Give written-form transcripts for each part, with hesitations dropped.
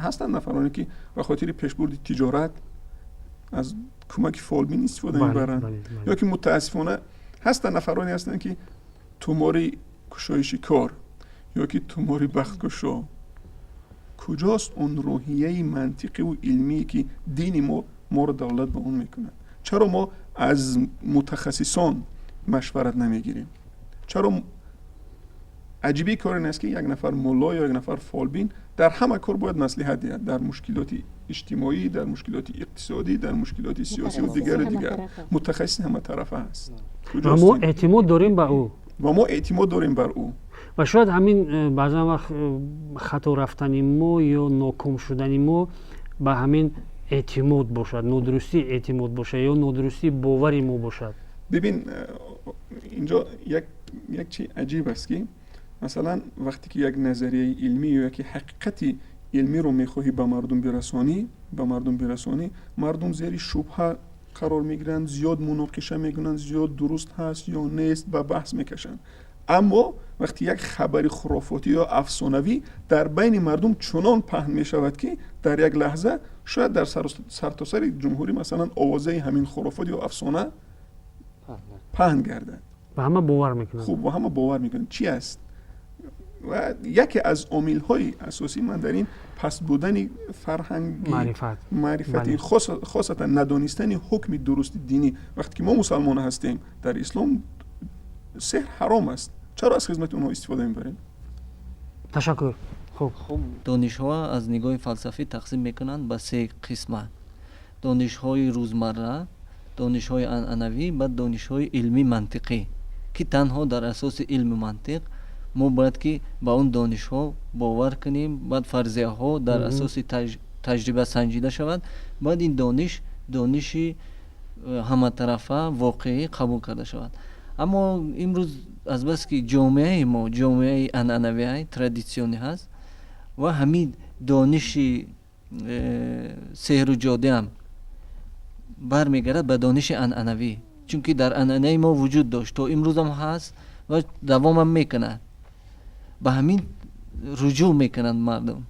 Ҳастанд нафароне, ки ба хотири пешбурди тиҷорат аз кӯмаки фолбин истифода мебаранд, ё ки мутаассифона ҳастанд нафароне ҳастанд, ки тумори кушоиши кор ё ки тумори бахткушо. Куҷост он рӯҳияи мантиқиву илмие, ки дини мо моро давлат ба он мекунад? Чаро мо аз мутахассисон машварат намегирем? Чаро аҷибии кор ин аст, ки як нафар мулло ё як нафар фолбин дар ҳама кор бояд маслиҳат диҳад: дар мушкилоти иҷтимоӣ, дар мушкилоти иқтисодӣ, дар мушкилоти сиёсӣ ва дигару дигар. Мутахассиси ҳаматарафа аст. Ва мо эътимод дорем ба ӯ. Ва мо эътимод дорем бар ӯ. Ва шояд ҳамин баъзан вақт хато рафтани мо ё ноком шудани мо ба ҳамин эътимод бошад, нодурустии эътимод бошад ё нодурустии бовари мо бошад. Бибин, инҷо як чи аҷиб аст, ки масалан вақте ки як назарияи илмӣ ё яке ҳақиқати илмиро мехоҳӣ ба мардум бирасонӣ, мардум зери шубҳа қарор мегиранд, зиёд муноқиша мекунанд, зиёд дуруст ҳаст ё нест ба баҳс мекашанд. Аммо вақте як хабари хурофотӣ ё афсонавӣ дар байни мардум чунон паҳн мешавад, ки дар як лаҳза шояд дар сартосари ҷумҳурӣ масалан овозаи ҳамин хурофот ё афсона паҳн гардад. Ба ҳама бовар мекунанд. Хуб, ва ҳама бовар мекунанд. Чӣ аст? Ва яке аз омилҳои асосӣ ман дар ин паст будани фарҳанги маърифати, хосатан надонистани ҳукми дурусти динӣ. Вақте ки мо мусалмон ҳастем, дар ислом сеҳр ҳаром аст, чаро аз хизмати онҳо истифода мебарем? Ташаккур, хуб. Хуб, донишҳо аз нигоҳи фалсафӣ тақсим мекунанд ба се қисмат: донишҳои рӯзмарра, донишҳои анъанавӣ ва донишҳои илмӣ мантиқӣ, ки танҳо дар асоси илму мантиқ мо бояд ки ба он донишҳо бовар кунем. Баъд фарзияҳо дар асоси таҷриба санҷида шавад, баъд ин дониш дониши ҳаматарафа воқеӣ қабул карда шавад. Аммо имрӯз азбаски ҷомеаи мо ҷомеаи анъанавӣ, традитсионӣ ҳаст ва ҳамин дониши сеҳру ҷодиам бармегардад ба дониши анъанавӣ, чунки дар анъанаи мо вуҷуд дошт, то имрӯзам ҳаст ва давомам мекунад. Ба ҳамин руҷӯъ мекунанд мардум,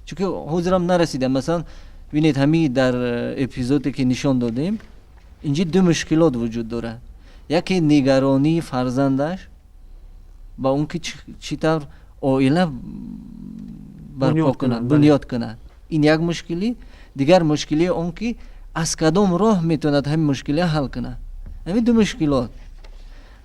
чунки ҳозирам нарасидам. Масалан, бинед, ҳамин дар эпизоде ки нишон додем, инҷи ду мушкилот вуҷуд дорад: яке нигаронии фарзандаш ба он ки чӣ тавр оила барпо кунад, бунёд кунад, ин як мушкилӣ. Дигар мушкилии он ки аз кадом роҳ метавонад ҳамин мушкилиа ҳал кунад. Ҳамин ду мушкилот,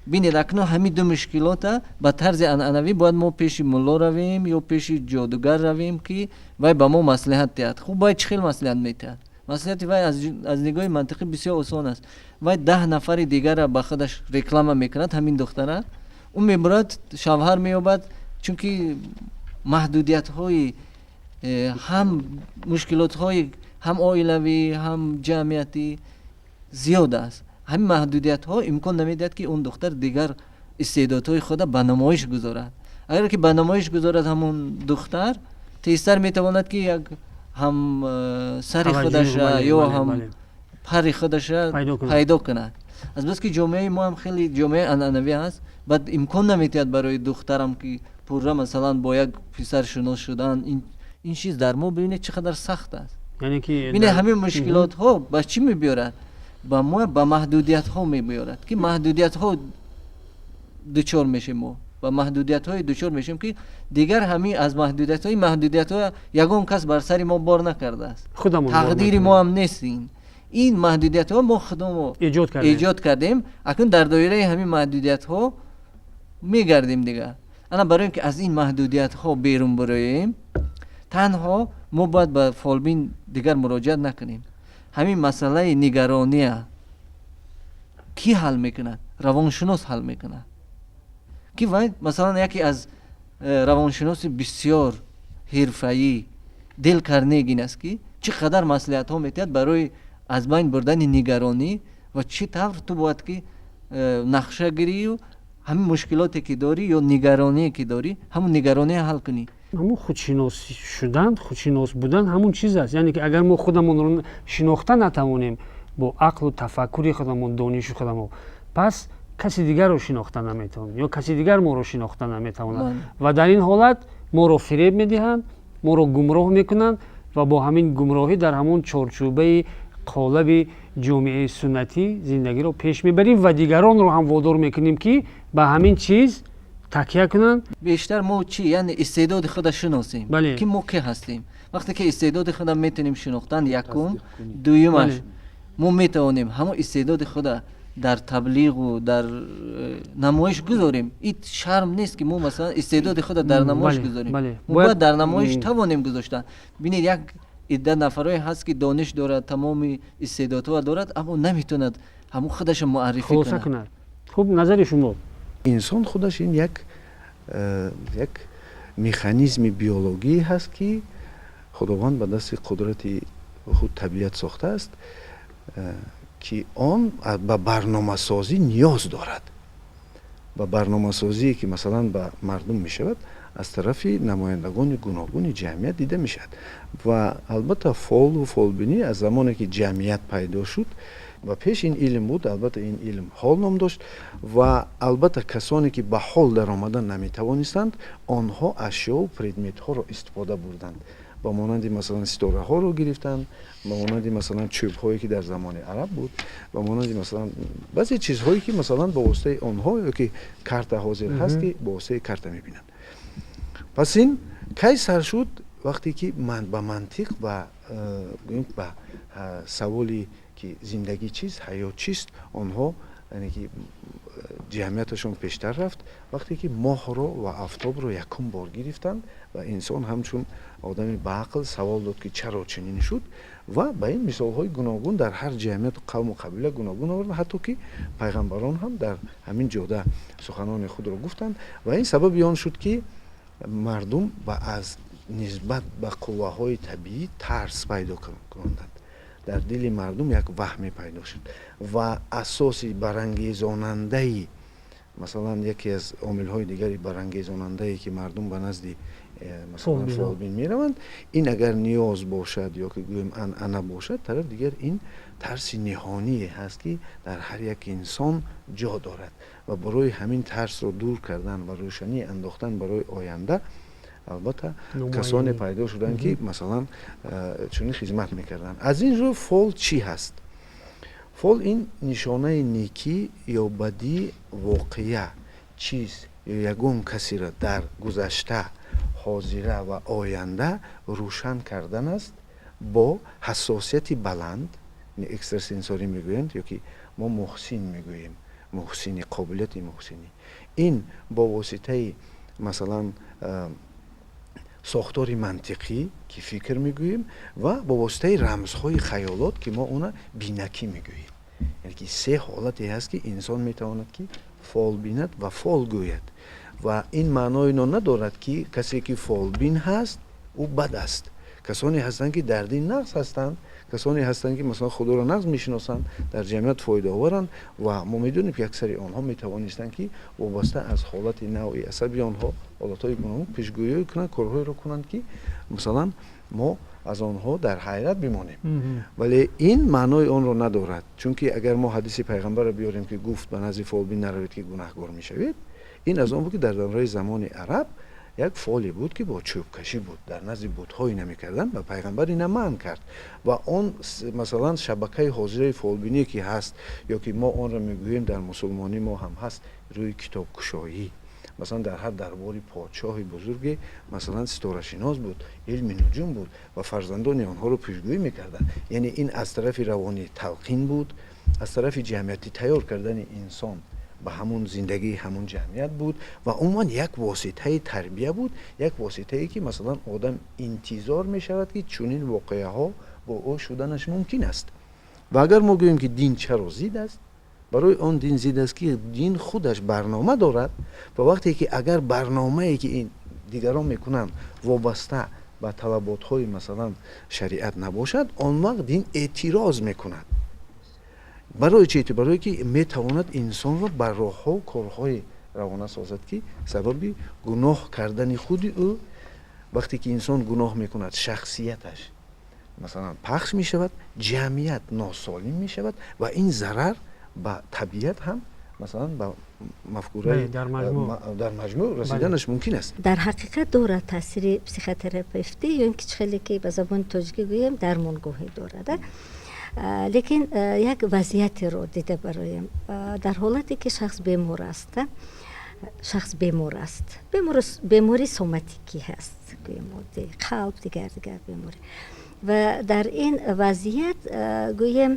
бинед, акнун ҳамин ду мушкилота ба тарзи анъанавӣ бояд мо пеши мулло равем ё пеши ҷодугар равем, ки вай ба мо маслиҳат диҳад. Хуб, вай чӣ хел маслиҳат медиҳад? Маслиҳати вай аз нигоҳи мантиқӣ бисёр осон аст. Вай 10 нафари дигара ба худаш реклама мекунад, ҳамин духтара. Ӯ мебурад, шавҳар меёбад, чунки маҳдудиятҳои ҳам мушкилотҳои ҳам оилавӣ, ҳам ҷамъиятӣ зиёд аст. Ҳамин маҳдудиятҳо имкон намедиҳад, ки он духтар дигар истеъдодҳои худа ба намоиш гузорад. Агар ки ба намоиш гузорад, ҳамон духтар тезтар метавонад, ки як ҳам сари худаша ё ҳам пари худаша пайдо кунад. Азбаски ҷомеаи мо ҳам хеле ҷомеаи анъанавӣ аст, баъд имкон намедиҳад барои духтарам, ки пурра масалан бо як писар шинос шудан. Ин чиз дар мо, бибинед, чӣ қадар сахт аст. Бинед, ҳамин мушкилотҳо ба чӣ мебиёрад? Ба мо ба маҳдудиятҳо мебиёрад, ки маҳдудиятҳо дучор мешем. Мо ба маҳдудиятҳое дучор мешем, ки дигар ҳамин аз маҳдудиятҳо ягон кас бар сари мо бор накардааст, тақдири мо ҳам нест. Ин маҳдудиятҳо мо худамо эҷод кардем. Акнун дар доираи ҳамин маҳдудиятҳо мегардем дигар. Ана барои ин ки аз ин маҳдудиятҳо берун бироем, танҳо мо бояд ба фолбин дигар муроҷиат накунем. Ҳамин масъалаи нигарония кӣ ҳал мекунад? Равоншинос ҳал мекунад, ки вай масалан яке аз равоншиноси бисёр ҳирфаӣ Дел Карнегин аст, ки чӣ қадар маслиҳатҳо метиҳад барои аз байн бурдани нигаронӣ ва чӣ тавр ту бояд ки нақша гирию ҳамин мушкилоте ки дорӣ ё нигароние ки дорӣ, ҳамун нигарония ҳал кунӣ. Ҳамун худшинос шудан, худшинос будан ҳамун чиз аст. Яъне ки агар мо худамонро шинохта натавонем бо ақлу тафаккури худамон, дониши худамон, пас каси дигарро шинохта наметавонем ё каси дигар моро шинохта наметавонад. Ва дар ин ҳолат моро фиреб медиҳанд, моро гумроҳ мекунанд. ва бо ҳамин гумроҳӣ дар ҳамон чорчӯбаи қолаби ҷомеаи суннатӣ зиндагиро пеш мебарем ва дигаронро ҳам водор мекунем, ки ба ҳамин чиз такя кунанд. Бештар мо чӣ, яъне истеъдоди худа шиносем, ки мо ки ҳастем. Вақте ки истеъдоди худа метавонем шинохтан, якум, дуюмаш мо метавонем ҳамон истеъдоди худа дар таблиғу дар намоиш гузорем. Ин шарм нест, ки мо масалан истеъдоди худа дар намоиш гузорем. Мо бояд дар намоиш тавонем гузоштан. Бинед, як идда нафарое ҳаст, ки дониш дорад, тамоми истеъдодҳоро дорад, аммо наметавонад ҳамон худаша муаррифӣ кунад. Хуб, назари шумо? Инсон худаш ин як механизми биологӣ ҳаст, ки Худованд ба дасти қудрати худ табиат сохтааст, ки он ба барномасозӣ ниёз дорад, ба барномасозие, ки масалан ба мардум мешавад, аз тарафи намояндагони гуногуни ҷамъият дида мешавад. Ва албатта фолу фолбинӣ аз замоне ки ҷамъият пайдо шуд ва пеш ин илм буд, албатта ин илм ҳол ном дошт. Ва албатта касоне ки ба ҳол даромадан наметавонистанд, онҳо ашёу предметҳоро истифода бурданд, ба монанди масалан ситораҳоро гирифтанд, ба монанди масалан чӯбҳое, ки дар замони араб буд, ба монанди масалан баъзе чизҳое, ки масалан ба воситаи онҳо, ё ки карта ҳозир ҳаст, ки ба воситаи карта мебинанд. Пас ин кай сар шуд? Вақте ки ба мантиқ ва ба саволи ки зиндагӣ чист, ҳаёт чист, онҳо, яъне ки ҷамъияташон пештар рафт, вақте ки моҳро ва афтобро якум бор гирифтанд ва инсон ҳамчун одами баақл савол дод, ки чаро чунин шуд. Ва ба ин мисолҳои гуногун дар ҳар ҷамъияту қавму қабила гуногун оварданд, ҳатто ки пайғамбарон ҳам дар ҳамин ҷода суханони худро гуфтанд. Ва ин сабаби он шуд, ки мардум ба аз нисбат ба қувваҳои табиӣ тарс пайдо карданд. Дар дили мардум як ваҳме пайдо шуд ва асоси барангезонандаи, масалан, яке аз омилҳои дигари барангезонандае, ки мардум ба назди масалан фолбин мераванд, ин агар ниёз бошад ё ки гӯем анъана бошад, тараф дигар ин тарси ниҳоние ҳаст, ки дар ҳар як инсон ҷо дорад. Ва барои ҳамин тарсро дур кардан ва рӯшанӣ андохтан барои оянда, албатта, касоне пайдо шуданд, ки масалан чунин хизмат мекарданд. Аз ин рӯ фол чӣ ҳаст? Фол ин нишонаи некӣ ё бадӣ, воқеа, чиз ё ягон касеро дар гузашта, ҳозира ва оянда рӯшан кардан аст бо ҳассосияти баланд, экстрасенсорӣ мегӯянд, ё ки мо муҳсин мегӯем, муҳсини, қобилияти муҳсинӣ. Ин бо воситаи масалан сохтори мантиқӣ, ки фикр мегӯем, ва бо воситаи рамзҳои хаёлот, ки мо она бинакӣ мегӯем. Яъне ки се ҳолате ҳаст, ки инсон метавонад ки фол бинад ва фол гӯяд. Ва ин маънои инро надорад, ки касе ки фолбин ҳаст, ӯ бад аст. Касоне ҳастанд, ки дар дин нағз ҳастанд, касоне ҳастанд, ки масалан худоро нағз мешиносанд, дар ҷамъият фоидаоваранд. Ва мо медонем, ки аксари онҳо метавонистанд, ки вобаста аз ҳолати навъи асаби онҳо, ҳолатҳои гуногун пешгӯиҳое кунанд, корҳоеро кунанд, ки масалан мо аз онҳо дар ҳайрат бимонем. Вале ин маънои онро надорад, чунки агар мо ҳадиси пайғамбарро биёрем, ки гуфт: «Ба назди фолбин наравед, ки гунаҳгор мешавед», ин аз он буд, ки дар давраи замони араб як фоле буд, ки бо чӯбкашӣ буд, дар назди бутҳое намекарданд ва пайғамбар ина манъ кард. Ва он масалан шабакаи ҳозираи фолбиние, ки ҳаст, ё ки мо онро мегӯем, дар мусулмонӣ мо ҳам ҳаст, рӯи китобкушоӣ, масалан дар ҳар дарбори подшоҳи бузурге масалан ситорашинос буд, илми нуҷум буд ва фарзандони онҳоро пешгӯӣ мекарданд. Яъне ин аз тарафи равонӣ талқин буд, аз тарафи ҷамъиятӣ тайёр кардани инсон ба ҳамун зиндагии ҳамун ҷамъият буд ва умуман як воситаи тарбия буд, як воситае, ки масалан одам интизор мешавад, ки чунин воқеаҳо бо ӯ шуданаш мумкин аст. Ва агар мо гӯем, ки дин чаро зид аст, барои он дин зид аст, ки дин худаш барнома дорад. Ва вақте ки агар барномае, ки ин дигарон мекунанд, вобаста ба талаботҳои масалан шариат набошад, он вақт дин эътироз мекунад. Барои чи? Барое ки метавонад инсонро ба роҳҳо, корҳое равона созад, ки сабаби гуноҳ кардани худи ӯ. Вақте ки инсон гуноҳ мекунад, шахсияташ масалан пахш мешавад, ҷамъият носолим мешавад ва ин зарар ба табиат ҳам Масалан, ба мафкураи дар маҷмӯъ расиданаш мумкин аст. Дар ҳақиқат дорад таъсири психотерапевтӣ ё ин ки чӣ хеле ки ба забони тоҷикӣ гӯем, дармонгоҳӣ дорад. Лекин як вазъиятеро дида бароем. Дар ҳолате ки шахс бемор аст, шахс бемор аст, бемории соматикӣ ҳаст, гӯем, қалб, дигар дигар беморӣ, ва дар ин вазъият, гӯем,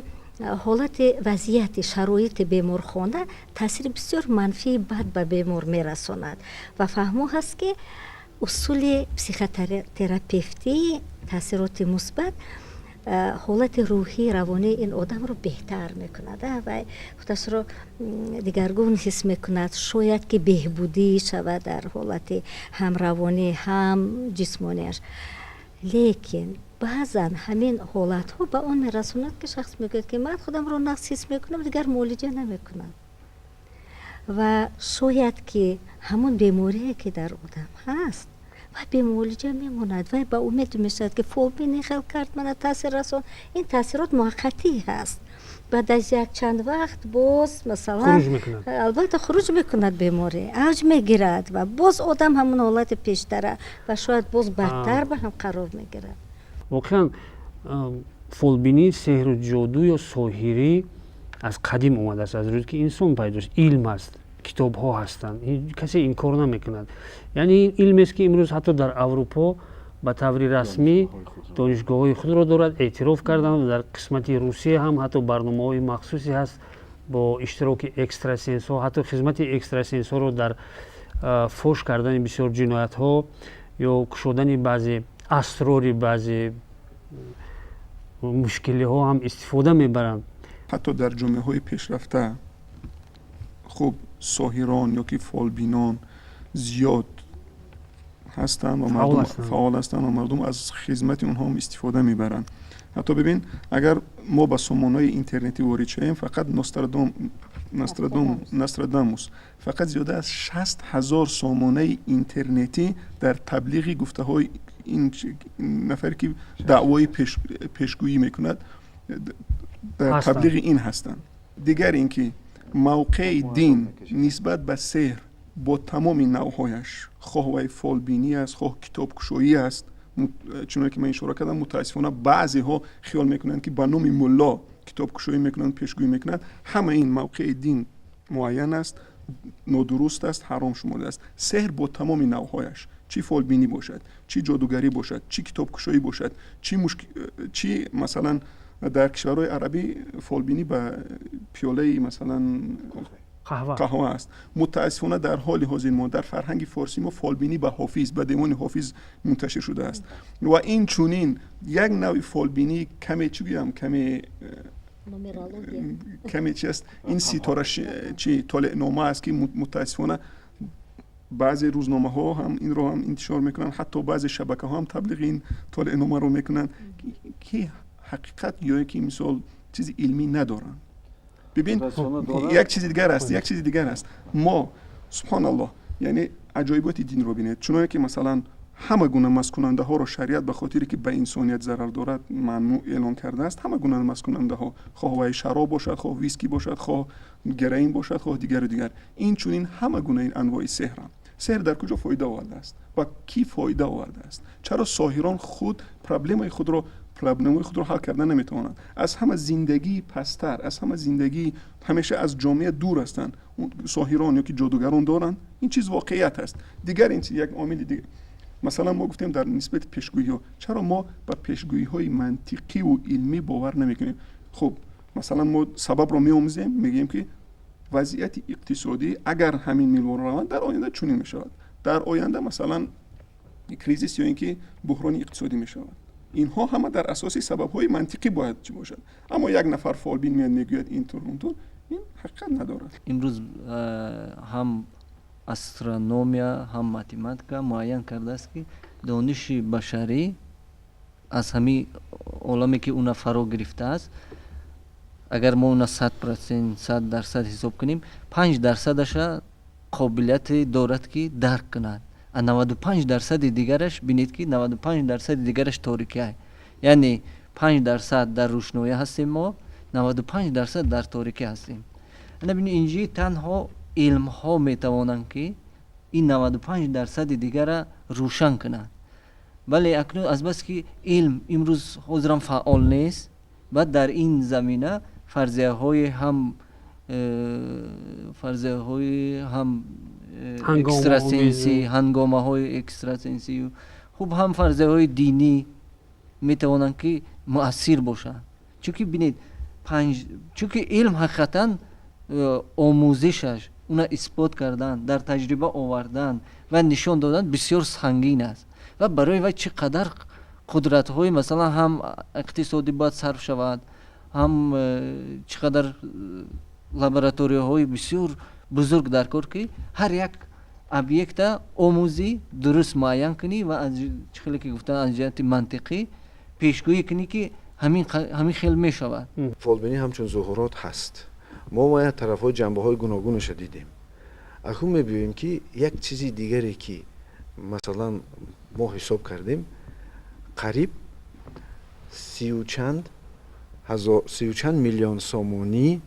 ҳолати вазъияти шароити беморхона таъсири бисёр манфии бад ба бемор мерасонад ва фаҳмо ҳаст, ки усули психотерапевтӣ таъсироти мусбат ҳолати рӯҳӣ, равонии ин одамро беҳтар мекунад ва худашро дигаргун ҳис мекунад. Шояд ки беҳбудӣ шавад дар ҳолати ҳам равонӣ, ҳам ҷисмонияш. Лекин баъзан ҳамин ҳолатҳо ба он мерасонад, ки шахс мегӯяд, ки ман худамро нағз ҳис мекунам, дигар муолиҷа намекунам. Ва шояд ки ҳамон беморие, ки дар одам ҳаст, вай бемуолиҷа мемонад. Вай ба умед мешавад, ки фолбин ин хел кард, мана таъсир расон. Ин таъсирот муваққатӣ ҳаст. Баъд аз як чанд вақт боз, масалан, албатта, хуруҷ мекунад, беморӣ авҷ мегирад ва боз одам ҳамон ҳолати пештара ва шояд боз бадтар ба ҳам қарор мегирад. Воқеан, фолбинӣ, сеҳру ҷоду ё соҳирӣ аз қадим омадааст, аз рӯзе ки инсон пайдо шуд. Илм аст, китобҳо ҳастанд, касе инкор намекунад. Яъне ин илмест, ки имрӯз ҳатто дар Аврупо ба таври расмӣ донишгоҳҳои худро дорад, эътироф карданд. Дар қисмати Русия ҳам ҳатто барномаҳои махсусе ҳаст бо иштироки экстрасенсҳо. Ҳатто хизмати экстрасенсҳоро дар фош кардани бисёр ҷиноятҳо ё кушодани баъзе асрори баъзе мушкилиҳо ҳам истифода мебаранд. Ҳатто дар ҷомеаҳои пешрафта, хуб, соҳирон ё ки фолбинон зиёд ҳастанд ва мардум фаъол ҳастанд ва мардум аз хизмати онҳо ҳам истифода мебаранд. Ҳатто бибин, агар мо ба сомонаҳои интернетӣ ворид шавем, фақат Нострадамус фақат зиёда аз 60 000 сомонаи интернетӣ дар таблиғи гуфтаҳои ин нафаре, ки даъвои пешгӯӣ мекунад, дар таблиғи ин ҳастанд. Дигар ин ки мавқеи дин нисбат ба сеҳр бо тамоми навъҳояш, хоҳ вай фолбинӣ аст, хоҳ китобкушоӣ аст, чуноне ки ман ишора кардам, мутаассифона, баъзеҳо хиёл мекунанд, ки ба номи мулло китобкушоӣ мекунанд, пешгӯӣ мекунанд. Ҳама ин мавқеи дин муайян аст, нодуруст аст, ҳаром шуморда аст. Сеҳр бо тамоми навъҳояш, чӣ фолбинӣ бошад, чӣ ҷодугарӣ бошад, чӣ китобкушоӣ бошад, чӣ, масалан, дар кишварҳои арабӣ фолбинӣ ба пиёлаи, масалан, қаҳва аст. Мутаассифона, дар ҳоли ҳозир мо дар фарҳанги форсӣ мо фолбинӣ ба Ҳофиз, ба Девони Ҳофиз мунташир шудааст ва ин чунин як навъи фолбинӣ, каме, чӣ гӯям, каме чи аст, ин ситора чи толеънома аст, ки мутаассифона баъзе рӯзномаҳо ҳам инро ҳам интишор мекунанд, ҳатто баъзе шабакаҳо ҳам таблиғи ин толеъномаро мекунанд, ки ҳақиқат ё ки мисол чизи илмӣ надоранд. Бибин, як чизи дигар аст, як чизи дигар аст. Мо, субҳоналлоҳ, яъне аҷоиботи динро бинед, чуноне ки, масалан, ҳама гуна масткунандаҳоро шариат ба хотире ки ба инсоният зарар дорад, мамнӯъ эълон кардааст. Ҳама гуна масткунандаҳо, хоҳ вай шароб бошад, хоҳ виски бошад, хоҳ героин бошад, хоҳ дигару дигар. Ин чунин ҳама гунаи анвои сеҳрам. Сеҳр дар куҷо фоида овардааст ва кӣ фоида овардааст? Чаро соҳирон худ проблемаи худро ҳал карда наметавонанд? Аз ҳама зиндагии пасттар, аз ҳама зиндагии ҳамеша аз ҷомеа дур ҳастанд, соҳирон ё ки ҷодугарон доранд. Ин чиз воқеият аст. Дигар ин як омили дигар, масалан, мо гуфтем дар нисбати пешгӯиҳо. Чаро мо ба пешгӯиҳои мантиқиву илмӣ бовар намекунем? Хуб, масалан, мо сабабро меомӯзем, мегӯем, ки вазъияти иқтисодӣ агар ҳамин минвол раванд, дар оянда чунин мешавад, дар оянда, масалан, кризис ё ин ки буҳрони иқтисодӣ мешавад. Инҳо ҳама дар асоси сабабҳои мантиқӣ бояд чӣ бошад. Аммо як нафар фолбин меяд, мегӯяд ин тур, он тур, ин ҳақиқат надорад. Имрӯз ҳам астрономия, ҳам математика муайян кардааст, ки дониши башарӣ аз ҳамин оламе, ки уна фаро гирифтааст, агар мо уна 100%, 100% ҳисоб кунем, 5 дарсадаша қобилияте дорад, ки дарк кунад, а 95 дарсади дигараш, бинед, ки 95 дарсади дигараш торикия. Яъне 5% дар рӯшноӣ ҳастем мо, 95% дар торикӣ ҳастем. Ана бини, инҷи танҳо илмҳо метавонанд, ки ин 95 дарсади дигара рӯшан кунанд. Бале, акнун азбаски илм имрӯз ҳозирам фаъол нест, баъд дар ин замина фарзияҳои ҳам фарзияҳои ҳам экстрасенсӣ, ҳангомаҳои экстрасенсию хуб, ҳам фарзияҳои динӣ метавонанд, ки муассир бошанд. Чунки бинед, чунки илм ҳақиқатан омӯзишаш, уна исбот кардан, дар таҷриба овардан ва нишон додан бисёр сангин аст ва барои вай чӣ қадар қудратҳои, масалан, ҳам иқтисодӣ бояд сарф шавад, ҳам чӣ қадар лабораторияҳои бисёр бузург дар кор, ки ҳар як объекта омӯзӣ, дуруст муайян кунӣ ва аз чӣ хеле ки гуфтан, аз ҷиҳати мантиқӣ пешгӯӣ кунӣ, ки ҳамин хел мешавад. Фолбинӣ ҳамчун зуҳурот ҳаст. Мо бояд тарафҳои, ҷанбаҳои гуногунаша дидем. Акнун мебиёем, ки як чизи дигаре, ки масалан мо ҳисоб кардем, қариб 30 чанд ҳазор, 30 чанд миллион сомонӣ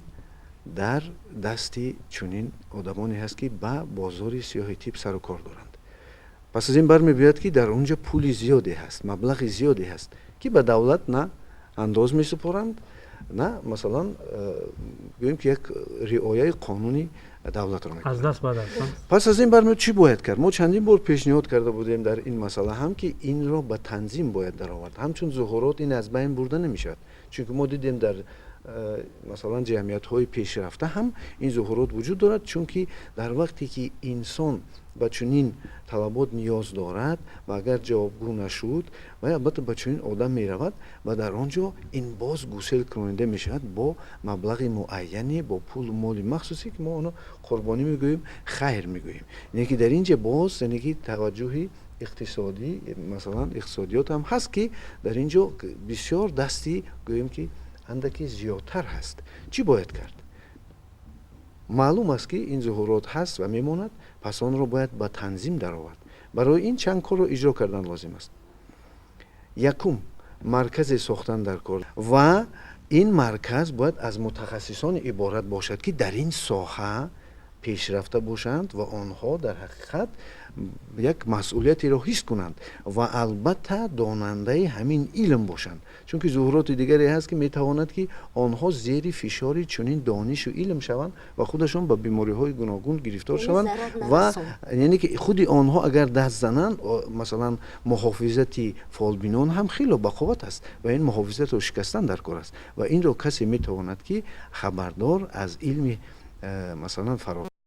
дар дасти чунин одамоне ҳаст, ки ба бозори сиёҳи тиб сару кор доранд. Пас аз ин бармебиёяд, ки дар он ҷо пули зиёде ҳаст, маблағи зиёде ҳаст, ки ба давлат на андоз месупоранд, на масалан гӯем, ки як риояи қонуни давлатро. Аз даст ба даст. Пас аз ин бармеояд, чӣ бояд кард? Мо чандин бор пешниҳод карда будем дар ин масъала ҳам, ки инро ба танзим бояд даровард. Ҳамчун зуҳурот ин аз байн бурда намешавад, чунки мо дидем, дар масалан ҷамъиятҳои пешрафта ҳам ин зуҳурот вуҷуд дорад, чунки дар вақте ки инсон ба чунин талабот ниёз дорад ва агар ҷавобгӯ нашуд, вай албатта ба чунин одам меравад ва дар он ҷо ин боз гусел кунонида мешавад бо маблағи муайяне, бо пулу моли махсусе, ки мо онро қурбонӣ мегӯем, хайр мегӯем. Яъне ки дар ин ҷа боз, яъне ки таваҷҷӯҳи иқтисодӣ, масалан иқтисодиёт ҳам ҳаст, ки дар ин ҷо бисёр дасти, гӯем ки, андаке зиёдтар ҳаст. Чӣ бояд кард? Маълум аст, ки ин зуҳурот ҳаст ва мемонад, пас онро бояд ба танзим даровард. Барои ин чанд корро иҷро кардан лозим аст. Якум, марказе сохтан дар кор ва ин марказ бояд аз мутахассисоне иборат бошад, ки дар ин соҳа пешрафта бошанд ва онҳо дар ҳақиқат як масъулиятеро ҳис кунанд ва албатта донандаи ҳамин илм бошанд, чунки зуҳуроти дигаре ҳаст, ки метавонад, ки онҳо зери фишори чунин донишу илм шаванд ва худашон ба бемориҳои гуногун гирифтор шаванд ва яъне ки худи онҳо агар даст зананд, масалан муҳофизати фолбинон ҳам хело бақувват аст ва ин муҳофизатро шикастан дар кор аст. Ва инро касе метавонад, ки хабардор аз илми масалан фаро